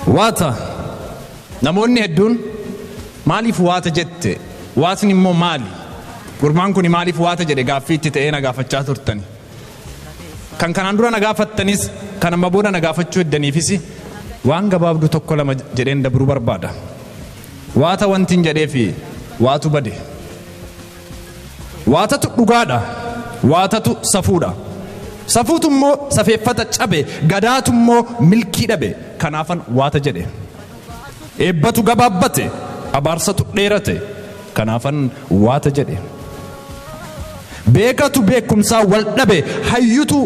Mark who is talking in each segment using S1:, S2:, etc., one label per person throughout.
S1: Waata namoonni hedduun maaliif waata jette? Waatni immoo maali? Gurbaan kun maaliif waata jedhe gaaffii itti ta'ee na gaafachaa turtani. Kan kanaan dura na gaafattanis kan amma booda na gaafachuu heddaniifis waan gabaabduu tokko lama jedheen dabruu barbaada. Waata wanti hin jedheefi waatu bade. Waatatu dhugaadha. Waatatu safuudha. Safuutu immoo safeeffata cabe, gadaatu immoo milkii dhabe. Kanaafan waata jedhe. Eebbatu gabaabbate, abaarsatu dheerate. Kanaafan waata jedhe. Beekatu beekumsaa wal dhabe, hayyutu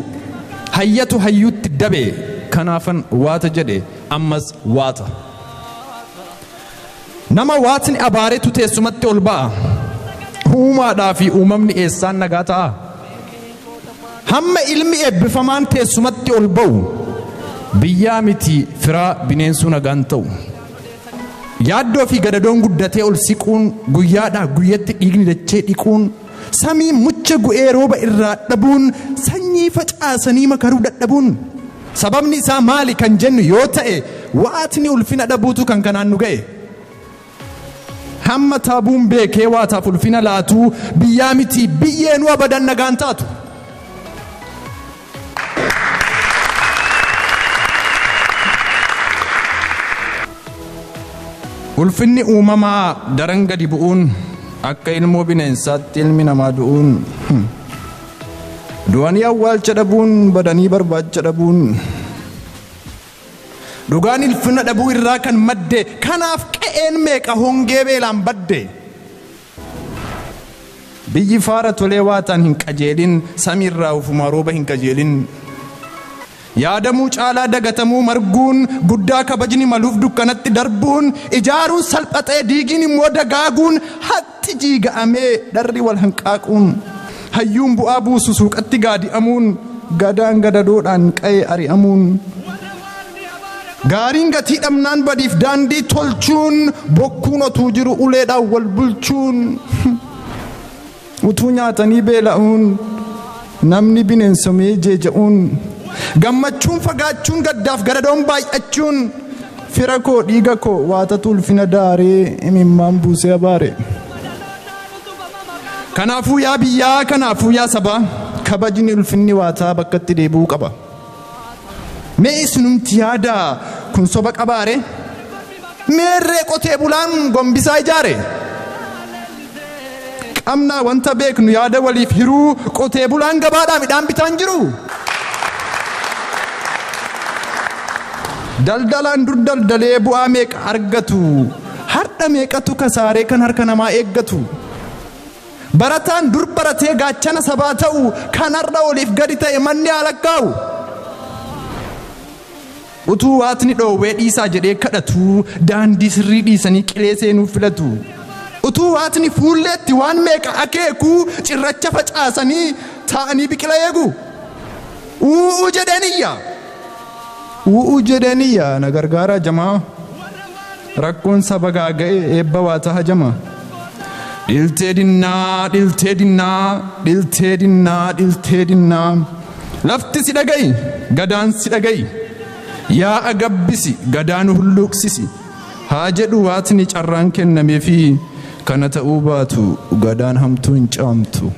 S1: hayyatu hayyuutti dabe. Kanaafan waata jedhe, ammas waata. Nama waatni abaaretu teessumatti ol ba'a. Uumaadhaa fi uumamni eessaan nagaa ta'a? Hamma ilmi eebbifamaan teessumatti ol ba'u, biyyaa miti firaa bineensuu nagaan ta'u. Yaaddoo fi gadadoon guddatee ol siquun, guyyaadhaa guyyatti dhiigni dachee dhiquun, samii mucha gu'ee rooba irraa dhabuun, sanyii facaasanii makaruu dadhabuun. Sababni isaa maali kan jennu yoo ta'e, waatni ulfina dhabuutu kan kanaan nu ga'e. Hamma taabuun beekee waataaf ulfina laatuu, biyyaa miti biyyeenuu abadan nagaan taatu. Ulfinni uumamaa daran gadi bu'uun, akka ilmoo bineensaatti ilmi namaa du'uun, du'anii awwaalcha dhabuun, badanii barbaacha dhabuun, dhugaan ulfina dhabuu irraa kan madde, kanaaf qe'een meeqa hongee beelaan badde. Biyyi faara tolee waataan hin qajeelin, samiirraa ufumaa rooba hin qajeelin. Yaadamuu caalaa dagatamuu marguun, guddaa kabajni maluuf dukkanatti darbuun, ijaaruun salphatee diigiin immoo dagaaguun, haqxi jiiga'amee dharri wal hanqaaquun, hayyuun bu'aa buusu suuqatti gaadi'amuun, gadaan gadadoodhaan qa'ee ari'amuun, gaariin gatii dhabnaan badiif daandii tolchuun, bokkuun otuu jiru uleedhaan wal bulchuun, utuu nyaatanii beela'uun, namni bineensomee jeeja'uun, gammachuun fagaachuun, gaddaaf gadadoon baay'achuun, fira koo dhiiga koo waatatu ulfina daaree imimmaan buusee abaare. Kanaafuu yaa biyyaa, kanaafuu yaa sabaa, kabajni ulfinni waataa bakkatti deebi'uu qaba. Mee isinumti yaadaa kun soba qabaare? Meerree qotee bulaan gombisaa ijaare? Qabnaa wanta beeknu yaada waliif hiruu, qotee bulaan gabaadhaa midhaan bitaan jiru. Daldalaan dur daldalee bu'aa meeqa argatu? Har'a meeqatu kasaaree kan harka namaa eeggatu? Barataan dur baratee gaachana sabaa ta'u, kan har'a oliif gadi ta'e manni haa lakkaa'u. Utuu waatni dhoowwee dhiisaa jedhee kadhatu, daandii sirrii dhiisanii qilee seenuu filatu. Utuu waatni fuulleetti waan meeqa akeeku, cirracha facaasanii taa'anii biqila eegu. U'uu jedheen iyya. U'uu jedheen iyya, na gargaaraa jamaa. Rakkoon saba gaaga'e eebba waataa hajama. Dhiltee dinnaa, dhiltee dinnaa, dhiltee dinnaa, dhiltee dinnaa. Lafti si dhaga'i, gadaan si dhaga'i. Yaa'a gabbisi, gadaan hulluuqsisi. Haa jedhu waatni carraan kennameefi, kana ta'uu baatu gadaan hamtuu hin caamtu.